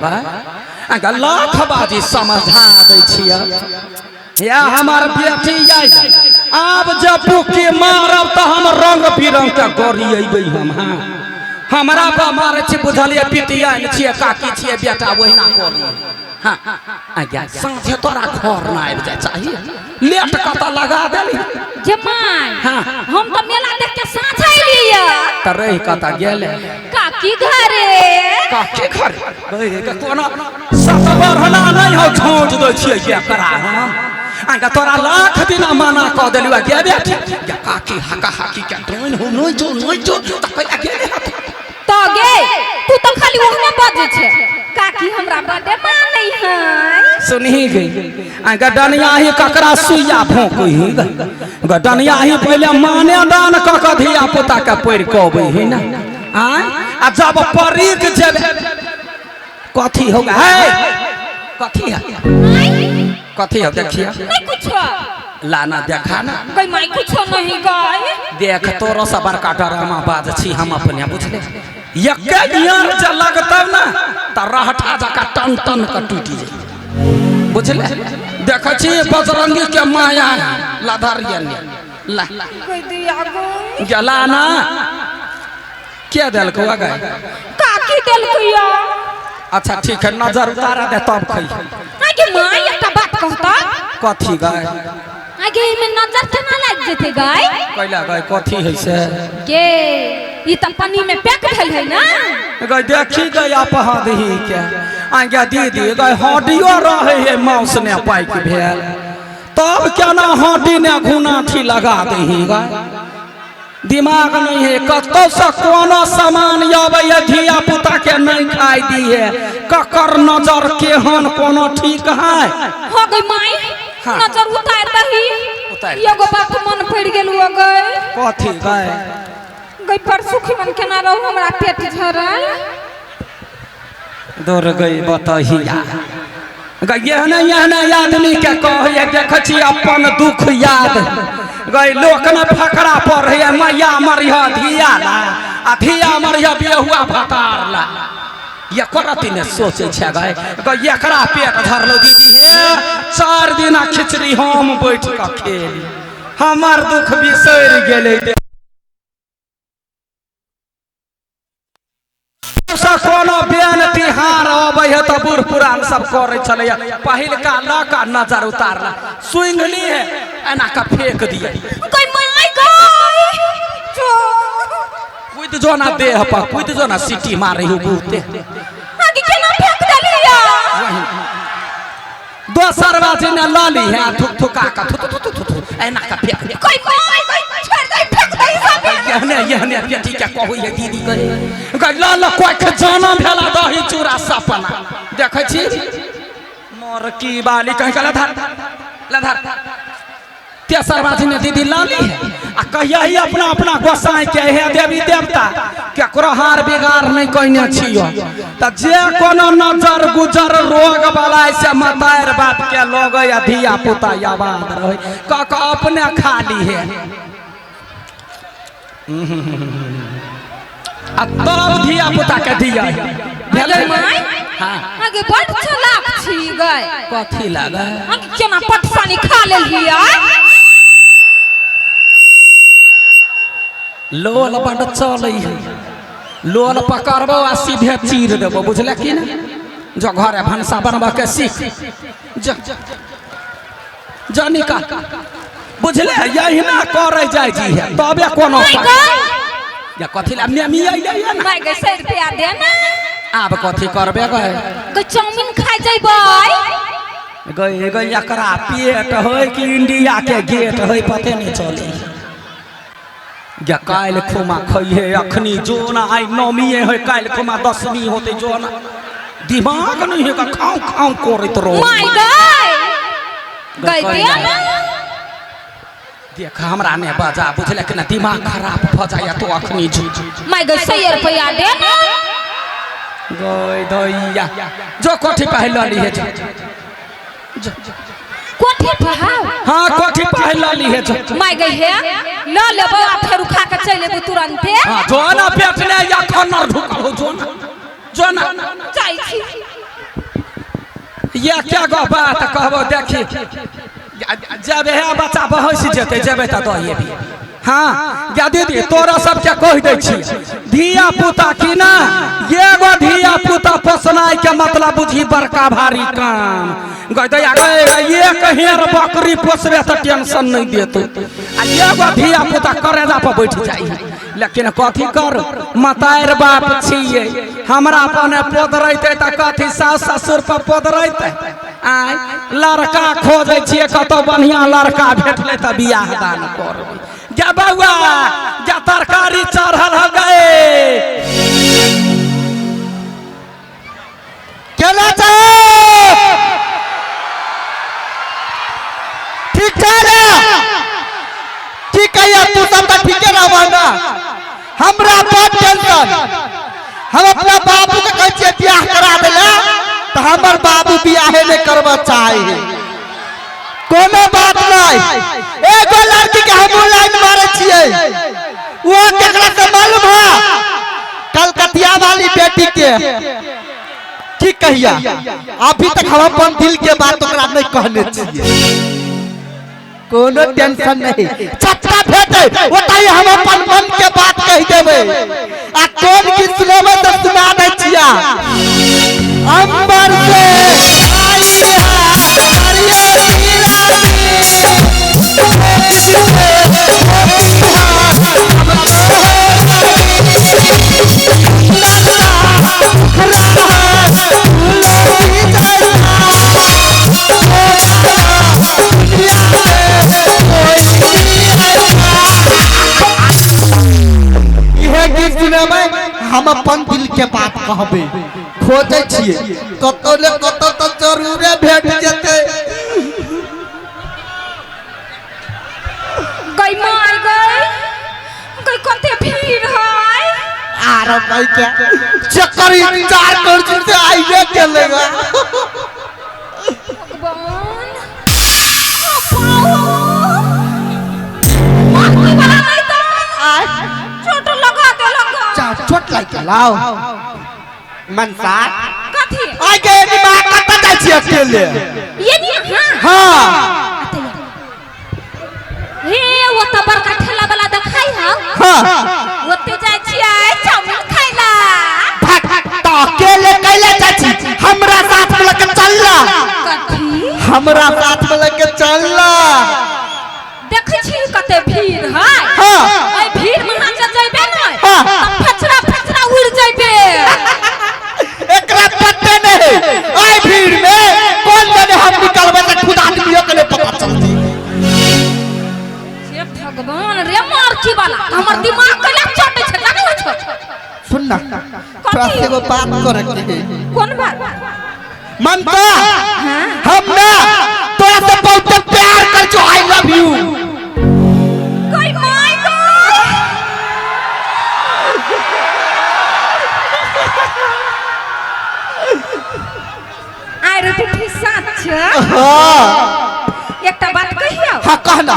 बा अगर लाख बाजी समझा दै छियै या हमार बेटी आयल आब जब बुकी मारब तऽ हम रंग बिरंग के गड़ी अयबै हम। हाँ हमरा पर मारै छी बुझलियै, पितियान छियै, काकी छियै, बेटा ओहिना करी। हाँ आज्ञा साँझे तोरा घर ना आबि जाय चाही, लेट कतऽ लगा देली जमाई। हाँ। हम तऽ मेला देख के साँझ अयलियै। तऽ रहि कतऽ गेलै? काकी घरे। काकी घर कोनो सतबरहना नहि हो, झोंट दै छियै एकरा हम। आंगा तोरा लाख दिना मना कऽ देलियै गे बेटी, गे काकी हाका हाकी के डोइन हो नहि जो नहि जो, तऽ कैला गेले हत? तऽ गे तू तऽ खाली ओहने बजै छै, काकी हमरा बड्डे मानै है। सुनही गई, आंगा डनिया ही ककरा सुइया भोंकै ही गई? गडनिया ही पहिले माने दान कऽ कऽ धिया पुता के पढ़ि कऽ अबै ही ना। आँय आ जब परीक जेबे कथी होगा है? कथी है, कथी है? देखिए। नहीं कुछो। लाना देखा ना। गई माई, कुछो नहीं गई। देख तोरो से बड़का डरामा बाज छी हम अपने, बुझले? एके नियर जे लगतौ ना तऽ रहठा जकाँ टन टन के टूटि जेतौ, बुझले? देखै छी बजरंगी के माया लधर गेल ला। गई दिया गई। गेला ना के देलकौ गए? काकी देलकै। अच्छा ठीक है, नजर उतारा दे तब खै। आगे माई, एकटा बात कहता। कथी गए? आगे एहिमे नजर केना लागि जेतै गई? कैला गए, कथी है से? गे ई तऽ पन्नी में पैक भेल है ना। गई देखी गई अपहदही के आगे दीदी गई, हड्डियो रहे है मांस ने पाइक भेल, तब केना हड्डी ने घुनाठी लगा दही गई? दिमाग नहीं है। कतौ से कोनो सामान अबै है धिया पुता के नहीं खाइ दिए, ककर नजर केहन कोनो ठीक है? हो गई माई। हाँ। नजर उतार दही। उतार। एगो बात मन पड़ि गेल हो गई। कथी गए? गई परसू खिमन केना रहू, हमरा पेट झरल। दौड़ गई बतहिया गई, एहने एहने आदमी के कहैया। देख छी अपन दुख याद गई, लोक ने फकरा पढ़ैया, मैया मरिह धिया ला आ धिया मरिह बेहुआ भतार ला। ये करती ने सोचे छै गए गई, एकरा पेट झरलो दीदी हे, 4 दिना खिचड़ी हम बैठ कऽ खेली, हमर दुख बिसरि गेलै। से कोनो बेन तिहार अबै है तऽ बूढ़ पुरान सब करै छलैया, पहिलका लऽ कऽ नजर उतारला सुंघली है एना कऽ फेंक दिए। गई माई गई जो। कूद जो ना देह पर, कूद जो ना, सीटी मारे हो बहुते। आगे केना फेंक देलिया? दोसर बाजी ने लऽ ली है, थुक थुका कऽ थु थु थु थु थु एना कऽ फेंक दे। गई माई गई, छोड़ दे, फेंक दे सब। एहने एहने बेटी के कहू ये दीदी गई गई ल ल कोख जनम भेला दही चूड़ा सपना देखै छी मोर की बाली कहीं के लधार लधार। तेसर बाजी ने दीदी ल ली है आ कहिया ही अपना अपना गोसाई के हे देवी देवता केकरो हार बिगाड़ नहीं कहने छियो, तऽ जे कोनो नजर गुजर रोग वाला से मतार बाप के लोग या धिया पुता आबाद रहे कह कऽ अपने खा ली है आ तब धिया पुता के दिया भेलै। माई। हाँ। आगे बड़ चलाक छी गई। कथी लागे? आगे केना पटसानी खा लेलिया? लोल बड चलै है, लोल पकड़बो आ सीधे चीर देबो, बुझले कि ना? जो घरे भनसा बनबऽ के सीख जो, जो निकाल, बुझले? यहिना करै जाइ जी है तबे कोनो माई काज। गई। या कथी ला मेमी अइलै या ना? माई गई, 100 रुपया दे ना। आब कथी करबे गए? गई चाउमीन खाइ जइबै। गई गई, एकरा पेट होय कि इंडिया के गेट होय पते नहीं चले। गे काल्हि खुमा खइहे, अखनी जो ना आइ नौमीए होय, काल्हि खुमा दसमी होते, जो ना दिमाग नहीं है खाऊं खाऊं करैत रहो। माई गई गई दे ना। देख हमरा ने बजा, बुझले कि ना? दिमाग खराब भऽ जाइए तो अखनी जो। माई गई, 100 रुपया दे ना। गई दैया, जो कोठी पहिल लली है जो। जो। कोठी पहाव? हाँ, कोठी पहिल लली है जो। माई गई हे, ल लेबै आ फेर उखा के चलि एबै तुरंते। हाँ जो ना, पेट ने या खन्नर ढुकल हो, जो ना जो ना। जाइ छी। ये क्या गो बात कहबो देखी जब हे बच्चा बहस जेतै जेबै तऽ दऽ एबी। हाँ या दीदी तोरा सबके कहि दै छी धिया पुता की ना एगो धिया पुता पोसनाइ के मतलब बुझी बड़का भारी काम। गै दैया गै एक हेर बकरी पोसबे तऽ टेंशन नहीं देतौ आ एगो धिया पुता करेजा पर बैठ जाइ। लेकिन कथी कर मतार बाप छियै हमरा अपने पोदरैतै तऽ कथी सास ससुर पर पोदरैतै। आय लड़का खोजै छियै कतौ बढ़िया लड़का भेटलै तऽ बियाह दान करबै। जा बउआ जा तरकारी चढ़ल हो गए केना छै ठीक छै ने? ठीक है तू सब तऽ ठीके रहबह ना। हमरा बड़ टेंशन हम अपना बाबू के कहै छियै बियाह करा देला तऽ हमर बाबू बियाहे नहि करबऽ चाहे है। कोनो बात नहीं एगो लड़की के हम लाइन मारे छियै वो केकरा से मालूम है कलकतिया वाली बेटी के। ठीक कहिया अभी तक हम अपन दिल के बात ओकरा नहीं कहने छियै। कोनो टेंशन नहीं चच्चा भेटे ओतहि हम अपन मन के बात कहि देबै आ कोन गीत सुनेबै तऽ सुना दै छिया। अंबर से आई है हरिये हम अपन दिल के बात कहबे खोजै छियै कतौ ने कतौ तऽ जरूरे भेट जेतै। गई मार गई गई कते भीड़ है आरो भाई के चक्कर इंतजार कर से आइए चलेगा। भगवान पाऊ वाला नहीं तो चोट लगा देलक। चोट लाग लाओ मनसा कथी आ गए दिमाग कतऽ जाइ छियै अकेले ये नहीं। हां हां हे वो तो बड़का ठेला वाला देखाई हौ। हां ओते जाइ छियै चाउमीन खाइला। तो अकेले कैले जाइ छी हमरा साथ में लके चलला। कथी हमरा साथ में लके चलला देखै छी कते भीड़ है। हां ओइ भीड़ में अहाँ जे जइबे नै हां। त फचरा फचरा उड़ जइबे। एकरा पते नहीं आई भीड़ में कौन जाने हम निकलबै त खुद आदमियों के नहीं पता चलती। हे भगवान रे मारकी वाला हमर दिमाग कैला चटै छै जानै छौ। सुन ना तोरा से एगो बात करे के है। कोन बात? ममता हम ना तोरा से बहुत प्यार कर छो I love you. कोई my God आइ रे तू साच छ। हां एकटा बात कहियौ? हां कहना।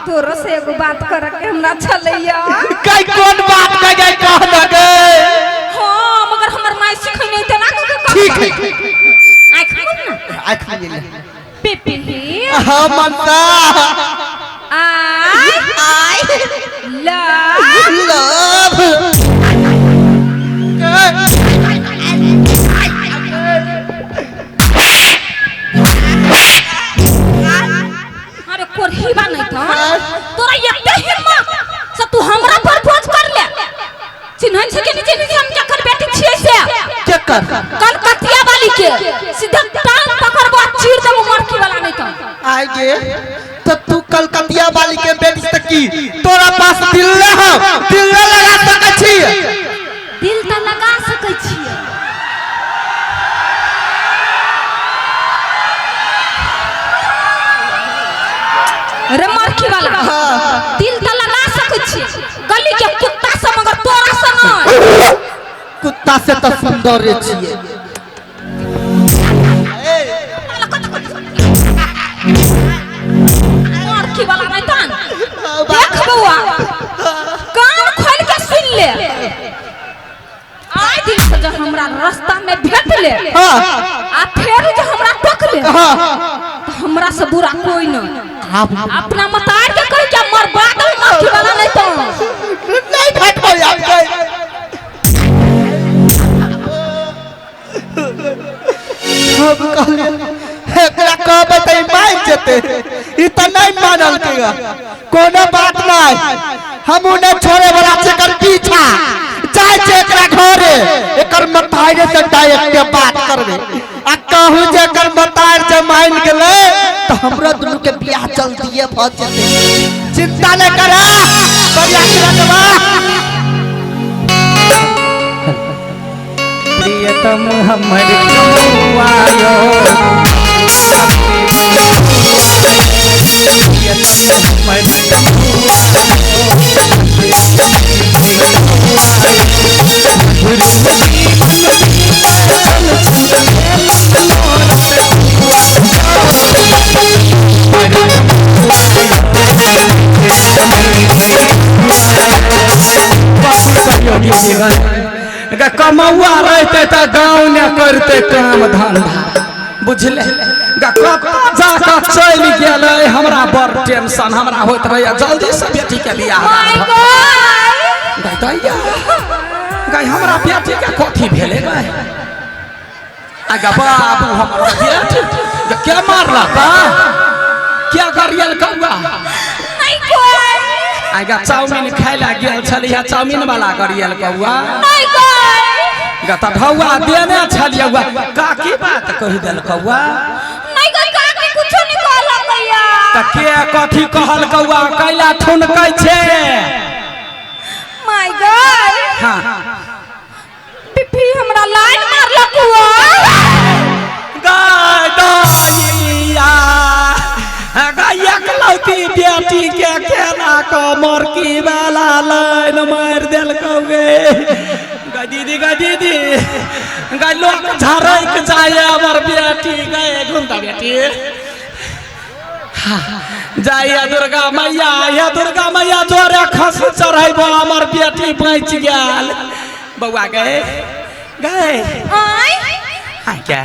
तोरो से एगो बात करे के हमरा छलैया। कै कोन बात कह गई कहना गे? हां मगर हमर माय सिखै नहीं तेना के कहब। ठीक है आँख खोल ना। आँख खोल ले। पीपी हां मनसा I I love love अरे कोरहीबा नहीं था तोरा एते हिम्मत से तू हमरा पर बोझ कर ले। चिन्है छै कि नहीं चिन्है छै हम केकर बेटी छियै से? केकर? कलकतिया वाली के सीधा टांग पकड़बो चीर देबो मरकी वाला नहीं तो। आइ गे तो तू कलकतिया वाली के बेटी से की तोरा पास दिल न हो दिल न लगा सकै छी? दिल त लगा सकै छियै। रे मरकी वाला दिल त लगा सकै छियै गली के कुत्ता से मगर तोरा से नहीं। कुत्ता से त सुंदर छियै। मरकी वाला नहीं तन देख बउआ कान खोल के सुन ले। आइ दिन से जब हमरा रास्ता में भेट ले हां आ फेर जे हमरा टोक हाँ तो हमरा से बुरा कोई न। आप अपना मतार के कह के मरबा दो मरकी वाला नहीं तो नहीं भेटबै आप के। हम कहलिए एकरा कहबै तऽ ई मान जेतै, ई तऽ नहीं मानल के। कोनो बात नहीं, हम नहीं छोड़े वाला छै एकर पीछा। जाय छै एकरा घरे, एकर मतारे से डायरेक्ट बात करबे आ कहू जे एकर मतार जे मान गेलै तऽ हमरा दुनू के बियाह जल्दिए भऽ जेतै। चिंता नहीं करा, बढ़िया रखबा। प्रियतम हमर कौआ यो, प्रियतम हमर कौआ कमौआ रहते तऽ गाँव ने करते काम धंधा, बुझले? जाकऽ चलि गेलै, हमरा बड़ टेंशन हमरा होइत रहैया जल्दी से बेटी के बियाह। My God. गाय दैया गाय, हमरा बेटी के कथी भेलै गाय? आगा बाबू, हमर बेटी के मारलक? क्या गरियल कौआ? नहीं कोई। आगा चाउमीन खाय ला गेल छलियै, चाउमीन वाला गरियल कौआ? नहीं कोई। गा तऽ ढौआ देने छलियै, काकी बात कहि देलकौआ? नहीं कोई, काकी कुछो नहीं कहलक भैया। तऽ के कथी कहल कौआ? कैला ठुनकै छै? My God. हाँ। पिपी हमरा लाइन मारलक हुआ। गाय दैया गाय, एकलौती बेटी के केना कऽ मरकी वाला लाइन मारि देलकौ गे? गाय दीदी, गाय दीदी, गाय लोक झरक जाय हमर बेटी। गाय घुमता बेटी जाइया। दुर्गा मैया, या दुर्गा मैया, जोरे खस चढ़ैबो, हमर बेटी बचि गेल। बौआ गए गए। आय। आ क्या?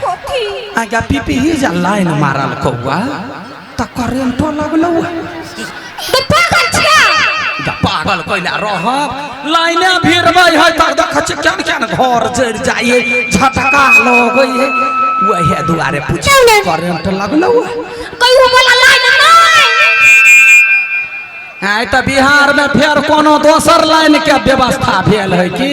कथी? आगा पीपी जा लाइन मारल कौआ तऽ करेंटो लगलौ। तो पागल छै। गा पागल कैला रहब? लाइने भिड़बै है तऽ देखै छियै केहन केहन घर जरि जाइ है, झटका लगै है। वएह दुआरे पूछ, करेंट लगलौ? कहू वाला लाइन नहीं। आइ तऽ बिहार में फेर कोनो दोसर लाइन के व्यवस्था भेल है की?